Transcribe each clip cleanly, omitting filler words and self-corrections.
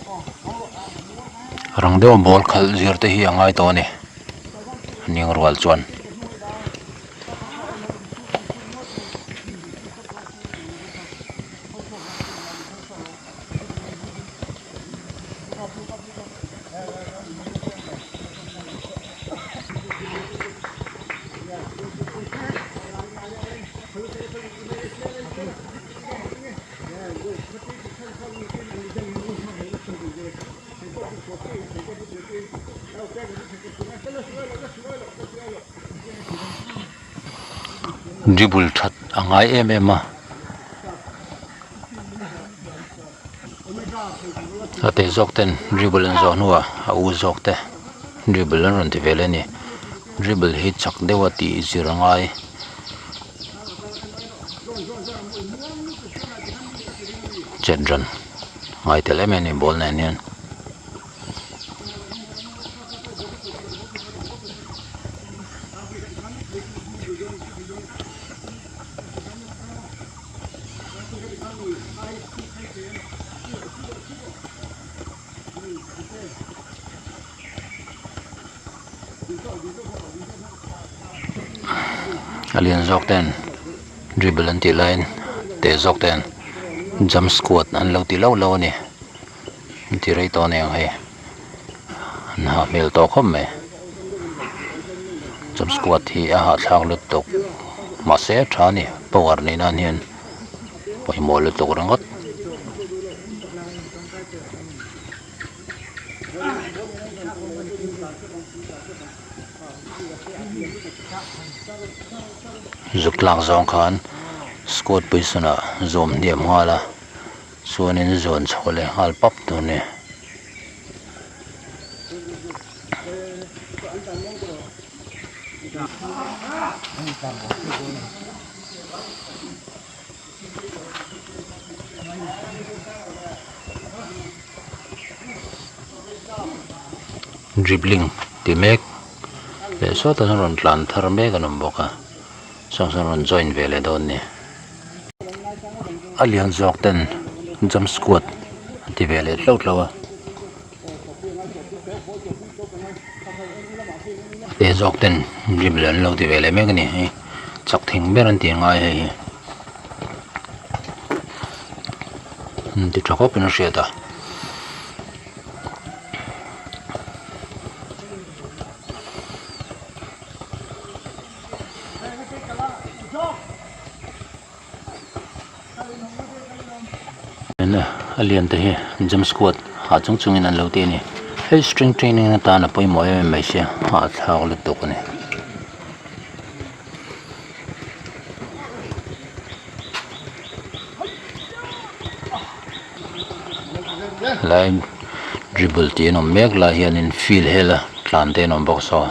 Rang deuha ball khalh zir te hi a ngai tawh a ni ning rual chuan. Dribble that a ngai em em a a te zawk ten dribble an zawh hnuah a u zawk te dribble an rawn ti ve leh a ni dribble hi chak deuh a tih zir a ngai. Chet ran ngai tel em em a ni ball nen hian. A lian zawk ten dribble an tih laiin te zawk ten jump squat an lo ti lauh lauh a ni an ti rei tawh a ni ang hei an hah hmel tawh khawp mai jump squat hi a hahthlak lutuk mahse a tha a ni power neih nan hian pawimawh lutuk ringawt. Zuk tlak zawng khan squat position ah zawm hniam nghal a chuanin zawn chho leh nghal pap tur a ni. Dribbling ti mek leh sawtah sawn rawn tlan thar mek an awm bawk a saw sawn rawn join ve leh dawn a ni a lian zawk ten jump squat an ti ve leh hlauh hlauh a te zawk ten dribble an lo ti ve leh mek a ni hei chak thing ber an tih ngai hei hi an ti tha khawp in a hriat a. A lian te hi jump squat ha chung chungin an lo ti a ni hei string training atan a pawimawh em em mai sia hahthlak lutuk a ni. Lai dribble tih an awm mek lai hianin field hela tlan te an awm bawk saw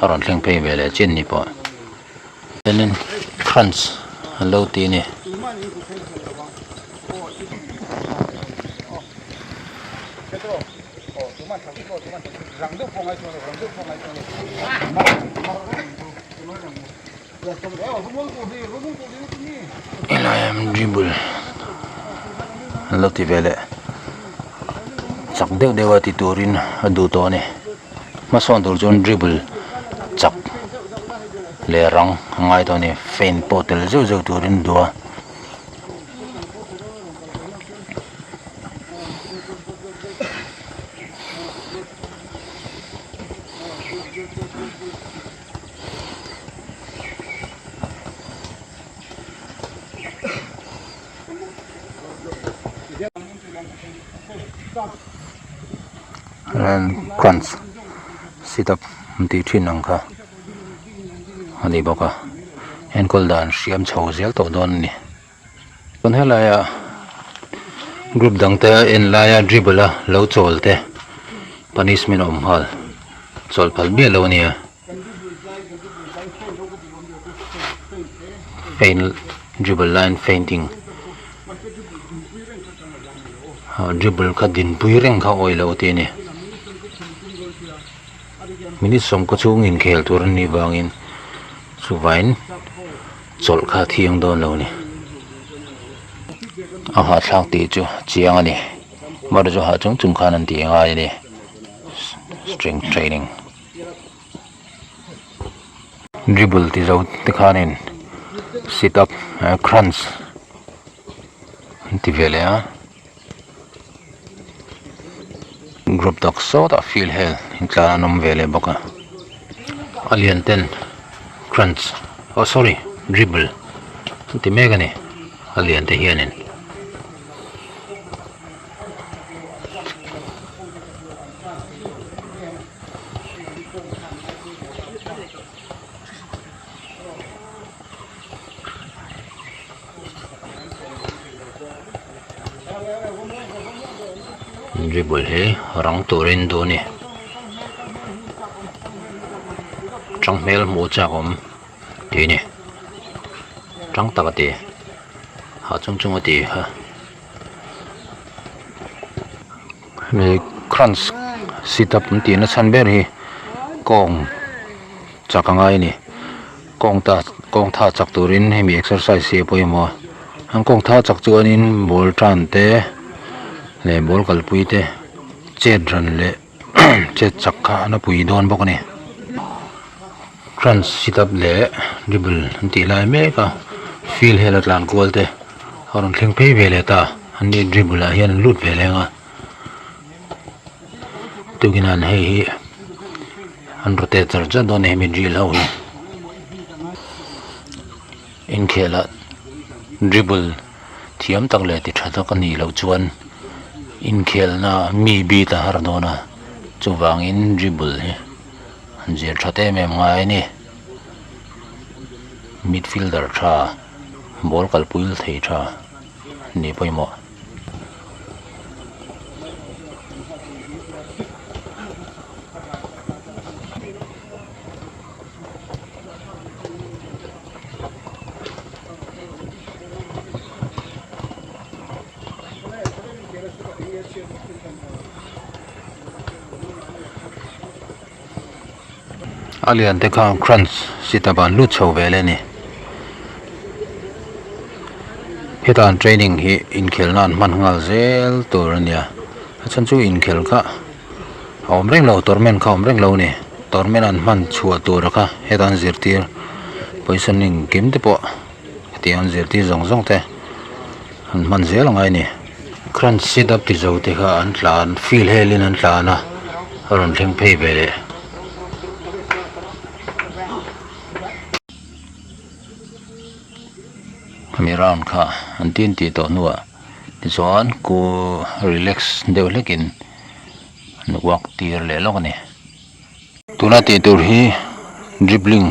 a rawn thleng phei ve leh chin ni pawh. Chuanin crunch an lo ti a ni. Helai ah dribble an lo ti ve leh chak deuh deuh a ti turin a duh tawh a ni hmasawn tur chuan dribble chak leh rang a ngai tawh a ni fan pawh tel zeuh zeuh turin a duh a. Crunch sit up an tih thin ang kha a ni bawk a enkawl dan hriam chho zel tawh dawn a ni chuan helai ah group dang te en laia dribble a lo chawl te punishment a awm nghal chawlh phal miah lo a nia. Feint dribble line feinting ah dribble kha dinpui reng kha awih loh tih a ni minute sawmkaw chhung inkhel tur an nih vangin chuvain chawlh kha a thiang dawn lo a ni a hahthlak tih chu chiang a ni. Mar chu hah chung chung khan an tih ngai a ni strength training dribble ti zo te khanin sit up crunch an ti ve leh a group tak sawtah field hel intlan an awm ve leh bawk a a lian ten crunch oh sorry dribble an ti mek a ni a lian te hianin. Dribble hi rang turin duh a ni tang hmel hmuh chak awm tih a ni tang tak a ti hah chung chung a ti kha hemi crunch sit up an tih na chhan ber hi kawng chak a ngai a ni kawng ta kawng tha chak turin hemi exercise hi a pawimawh a an kawng tha chak chuanin ball tan te leh ball kalpui te chet ran leh chet chak kha an a pui dawn bawk a ni crunch sit up leh dribble an tih lai mek a field hel a tlan kual te a rawn thleng phei ve leh ta an ni dribble ah hian an lut ve leng a tukin an hei hi an rotate char char dawn a ni hemi drill ho hi inkhel ah dribble thiam tak leh ti tha tak a nih loh chuan inkhelna mi bit a har dawn a chuvangin dribble hi an zir that em em ngai a ni midfielder tha ball kalpui thei tha nih pawimawh. A lian te khan crunch sit up ah an lut chho vel a ni heta an training hi inkhelh nan hman nghal zel tur a nia a chhan chu inkhelh kha a awm reng lo tournament kha a awm reng lo a ni tournament an hman chhuah tur kha heta an zirtir positioning kim te pawh hetiang an zirtir zawng zawng te an hman zel angai a ni crunch sit up ti zo te kha an tlan field helin an tlan a a rawn thleng phei ve leh. Hemi round kha an tin tih tawh hnuah tichuan ku relax deuh hlekin an walk tir leh lawk a ni. Tuna tih tur hi dribbling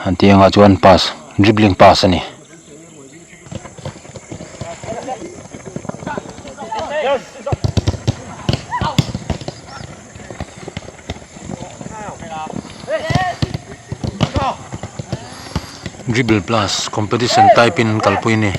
an tih angah chuan pass dribbling pass a ni. Dribble plus competition type in an kalpui a ni.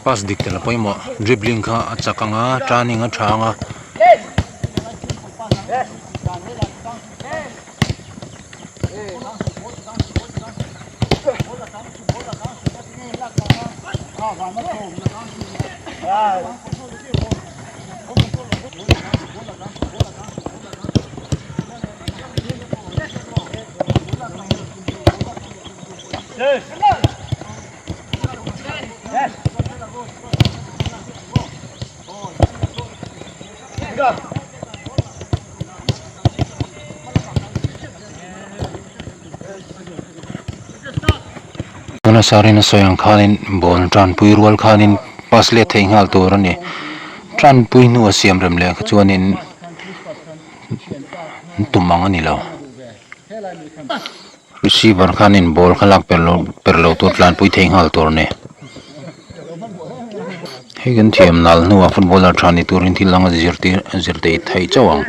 Pass dik tel a pawimawh dribbling kha a chak ang a turning a tha ang a. Tuna sarin a sawi ang khanin ball tanpui rual khanin pass let theih nghal tur a ni tanpui hnu a siam rem leh kha chuanin tum ang a ni lo receiver khanin ball kha lak per lo per lo tur tlanpui thei nghal tur a ni. Hei kan thiam nal hnuah footballer tha ni turin thil dang a zirtir a zir thei theih chauh ang.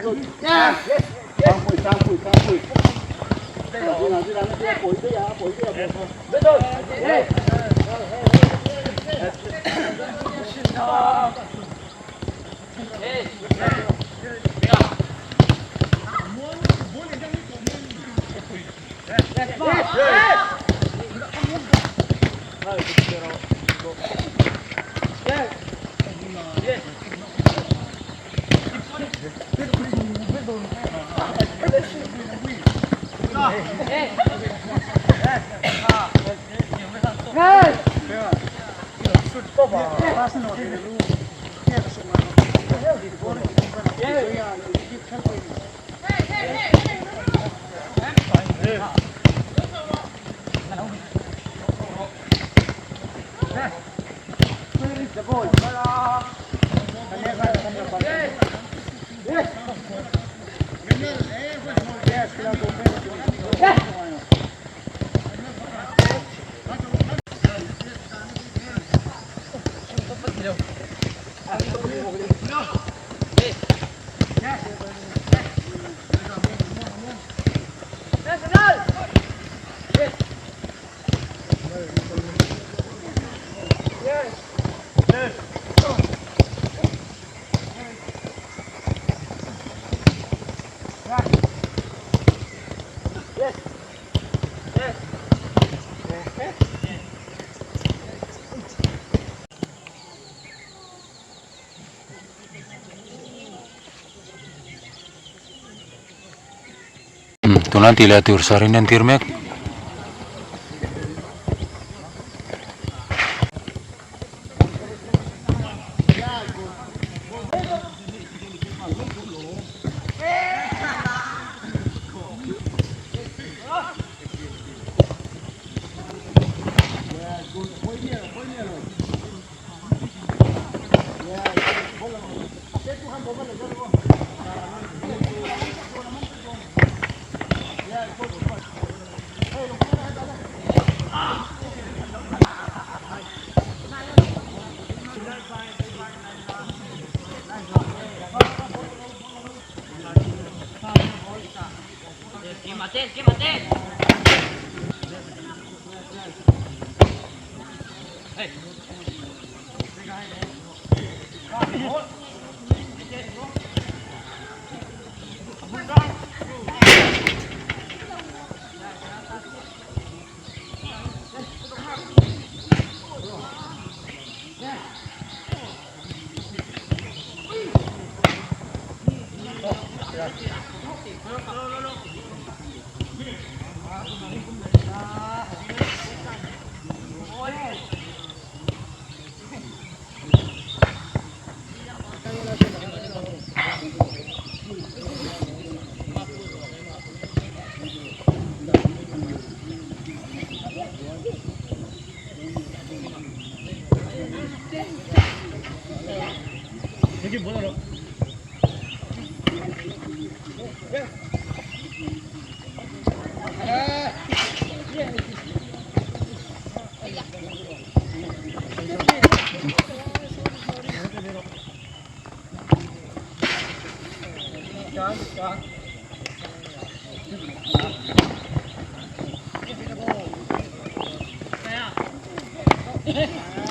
Tuna tih leh tur sar in entir mek.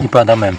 I pa dam em?